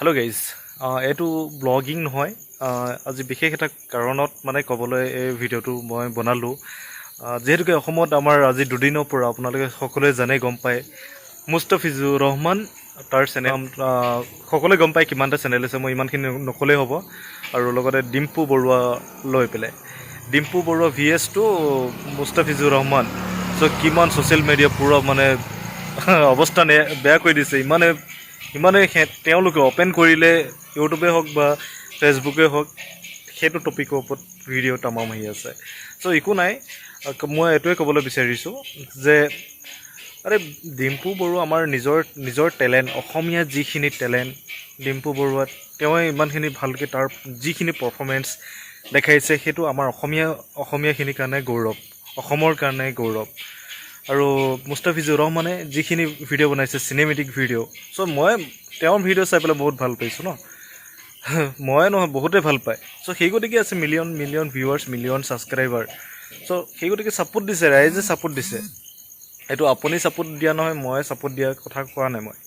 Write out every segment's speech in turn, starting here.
Hello' guys, এইটো blogging নহয়। আজি বিশেষ এটা কাৰণত মানে ক'বলৈ এই ভিডিঅ'টো মই বনালোঁ। যিহেতুকে অসমত আমাৰ আজি দুদিনৰ পৰা আপোনালোকে সকলোৱে জানে, গম পায়, মুস্তাফিজুৰ ৰহমান, তাৰ চেনেল সকলোৱে গম পায়, কিমানটা চেনেল আছে, মই ইমানখিনি নক'লেই হ'ব। আৰু লগতে ডিম্পু বৰুৱা লৈ পেলাই, ডিম্পু বৰুৱা ভি এছটো মুস্তাফিজুৰ ৰহমান। চ' কিমান ছ'চিয়েল মিডিয়া পূৰা মানে অৱস্থা বেয়া কৰি দিছে। ইমানে ইমানে তেওঁলোকে অ'পেন কৰিলে ইউটিউবে হওক বা ফেচবুকে হওক, সেইটো টপিকৰ ওপৰত ভিডিঅ' তামাম আহি আছে। চ' একো নাই, মই এইটোৱে ক'বলৈ বিচাৰিছোঁ যে আৰে ডিম্পু বৰুৱা আমাৰ নিজৰ নিজৰ টেলেণ্ট, অসমীয়া যিখিনি টেলেণ্ট ডিম্পু বৰুৱা, তেওঁ ইমানখিনি ভালকৈ তাৰ যিখিনি পাৰফৰ্মেঞ্চ দেখাইছে, সেইটো আমাৰ অসমীয়াখিনিৰ কাৰণে গৌৰৱ, অসমৰ কাৰণে গৌৰৱ। আৰু মুস্তাফিজুৰ ৰহমানে যিখিনি ভিডিঅ' বনাইছে, চিনেমেটিক ভিডিঅ', চ' মই তেওঁৰ ভিডিঅ' চাই পেলাই বহুত ভাল পাইছোঁ ন। মই নহয়, বহুতে ভাল পায়। চ' সেই গতিকে আছে million million viewers, million subscriber। So সেই গতিকে ছাপোৰ্ট দিছে, ৰাইজে ছাপোৰ্ট দিছে। এইটো আপুনি ছাপোৰ্ট দিয়া নহয়, মই ছাপোৰ্ট দিয়াৰ কথা কোৱা নাই মই।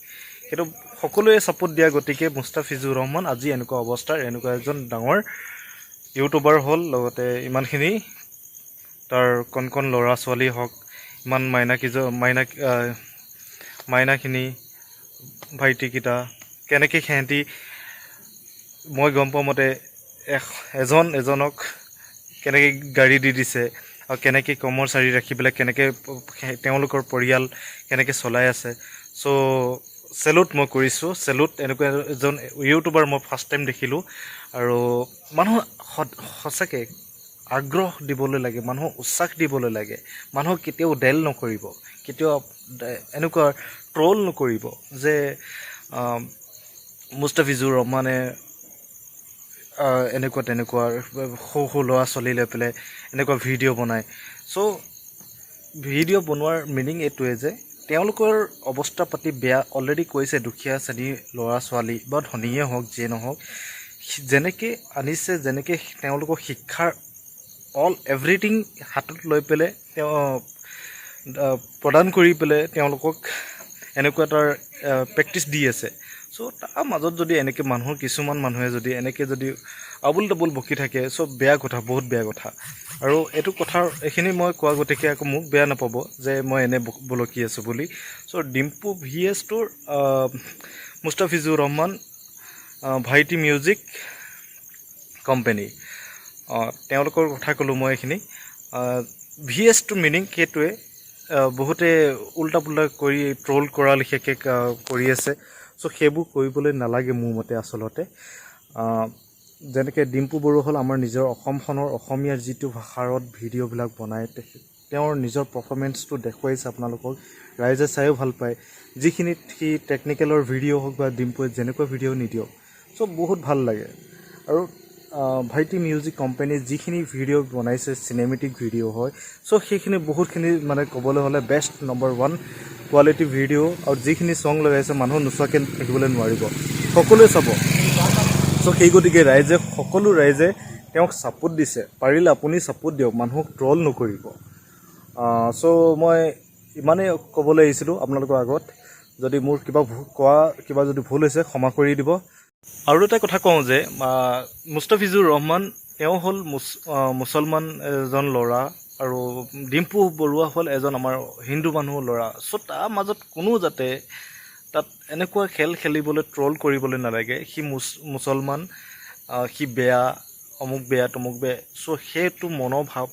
সেইটো সকলোৱে ছাপোৰ্ট দিয়া গতিকে মুস্তাফিজুৰ ৰহমান আজি এনেকুৱা অৱস্থাৰ এনেকুৱা এজন ডাঙৰ ইউটিউবাৰ হ'ল। লগতে ইমানখিনি তাৰ কণ কণ ল'ৰা ছোৱালী হওক, ইমান মাইনাখিনি, ভাইটিকেইটা কেনেকৈ সিহঁতি, মই গম পোৱা মতে এজন এজনক কেনেকৈ গাড়ী দি দিছে আৰু কেনেকৈ কৰ্মচাৰী ৰাখি পেলাই কেনেকৈ তেওঁলোকৰ পৰিয়াল কেনেকৈ চলাই আছে। চ' চেলুট মই কৰিছোঁ, চেলুট। এনেকুৱা এজন ইউটিউবাৰ মই ফাৰ্ষ্ট টাইম দেখিলোঁ। আৰু মানুহ সঁচাকৈ আগ্ৰহ দিবলৈ লাগে, মানুহক উৎসাহ দিবলৈ লাগে। মানুহক কেতিয়াও ডেল নকৰিব, কেতিয়াও এনেকুৱা ট্ৰল নকৰিব যে মুস্তাফিজুৰ ৰহমানে এনেকুৱা তেনেকুৱা সৰু সৰু ল'ৰা ছোৱালী লৈ পেলাই এনেকুৱা ভিডিঅ' বনায়। চ' ভিডিঅ' বনোৱাৰ মিনিং এইটোৱে যে তেওঁলোকৰ অৱস্থা পাতি বেয়া, অলৰেডি কৈছে, দুখীয়া শ্ৰেণীৰ ল'ৰা ছোৱালী বা ধনীয়ে হওক, যিয়ে নহওক, যেনেকৈ আনিছে, যেনেকৈ তেওঁলোকক শিক্ষাৰ অল এভৰিথিং হাতত লৈ পেলাই তেওঁ প্ৰদান কৰি পেলাই তেওঁলোকক এনেকুৱা এটাৰ প্ৰেক্টিচ দি আছে। চ' তাৰ মাজত যদি এনেকৈ মানুহৰ কিছুমান মানুহে যদি এনেকৈ যদি আবোল তাবোল বকি থাকে, চ' বেয়া কথা, বহুত বেয়া কথা। আৰু এইটো কথাৰ এইখিনি মই কোৱা গতিকে আকৌ মোক বেয়া নাপাব যে মই এনে বলকি আছোঁ বুলি। চ' ডিম্পু ভি এছটোৰ মুস্তাফিজুৰ ৰহমান, ভাইটি মিউজিক কোম্পেনী, তেওঁলোকৰ কথা ক'লোঁ মই এইখিনি। ভি এছটোৰ মিনিং সেইটোৱে। বহুতে উল্টা পুল্টা কৰি ট্ৰল কৰা লেখীয়াকৈ কৰি আছে। চ' সেইবোৰ কৰিবলৈ নালাগে মোৰ মতে আচলতে। যেনেকৈ ডিম্পু বৰুৱা হ'ল আমাৰ নিজৰ অসমখনৰ অসমীয়াৰ যিটো ভাষাৰত ভিডিঅ'বিলাক বনায়, তেওঁৰ নিজৰ পাৰফৰ্মেঞ্চটো দেখুৱাইছে আপোনালোকক, ৰাইজে চায়ো ভাল পায়। যিখিনিত সি টেকনিকেলৰ ভিডিঅ' হওক বা ডিম্পুৱে যেনেকুৱা ভিডিঅ' নিদিয়ক, চ' বহুত ভাল লাগে। আৰু ভাইটি মিউজিক কোম্পানীয়ে যিখিনি ভিডিঅ' বনাইছে, চিনেমেটিক ভিডিঅ' হয়, চ' সেইখিনি বহুতখিনি মানে ক'বলৈ হ'লে best number one quality video। আৰু যিখিনি ছং লগাইছে, মানুহ নোচোৱাকৈ থাকিবলৈ নোৱাৰিব, সকলোৱে চাব। চ' সেই গতিকে ৰাইজে, সকলো ৰাইজে তেওঁক ছাপোৰ্ট দিছে। পাৰিলে আপুনি ছাপোৰ্ট দিয়ক, মানুহক ট্ৰল নকৰিব। চ' মই ইমানেই ক'বলৈ আহিছিলোঁ আপোনালোকৰ আগত। যদি মোৰ কিবা কোৱা কিবা যদি ভুল হৈছে, ক্ষমা কৰি দিব। আৰু এটা কথা কওঁ যে মুস্তাফিজুৰ ৰহমান তেওঁ হ'ল মুছলমান এজন ল'ৰা আৰু ডিম্পু বৰুৱা হ'ল এজন আমাৰ হিন্দু মানুহৰ ল'ৰা। চ' তাৰ মাজত কোনো যাতে তাত এনেকুৱা খেল খেলিবলৈ, ট্ৰল কৰিবলৈ নালাগে। সি মুছলমান, সি বেয়া, অমুক বেয়া, তমুক বেয়া। চ' সেইটো মনোভাৱ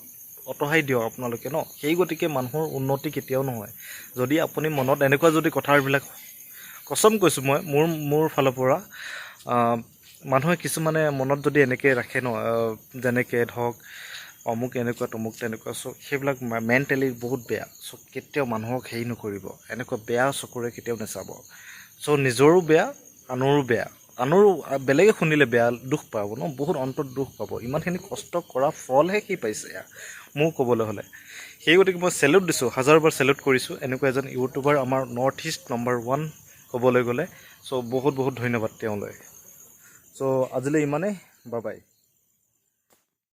আঁতৰাই দিয়ক আপোনালোকে ন। সেই গতিকে মানুহৰ উন্নতি কেতিয়াও নহয় যদি আপুনি মনত এনেকুৱা যদি কথাবিলাক, কচম কৈছোঁ মই, মোৰ ফালৰ পৰা, মানুহে কিছুমানে মনত যদি এনেকৈ ৰাখে ন, যেনেকৈ ধৰক অমুক এনেকুৱা, তমুক তেনেকুৱা, চ' সেইবিলাক মেণ্টেলি বহুত বেয়া। চ' কেতিয়াও মানুহক হেৰি নকৰিব, এনেকুৱা বেয়া চকুৰে কেতিয়াও নাচাব। চ' নিজৰো বেয়া, আনৰো বেয়া। আনৰো, বেলেগে শুনিলে বেয়া দুখ পাব ন, বহুত অন্তৰত দুখ পাব। ইমানখিনি কষ্ট কৰা ফলহে সি পাইছে। এয়া মোৰ ক'বলৈ হ'লে সেই গতিকে মই চেলুট দিছোঁ, হাজাৰবাৰ চেলুট কৰিছোঁ। এনেকুৱা এজন ইউটিউবাৰ আমাৰ নৰ্থ ইষ্ট নম্বৰ ওৱান ক'বলৈ গ'লে। চ' বহুত বহুত ধন্যবাদ তেওঁলৈ। চ' আজিলৈ ইমানেই, বাই বাই।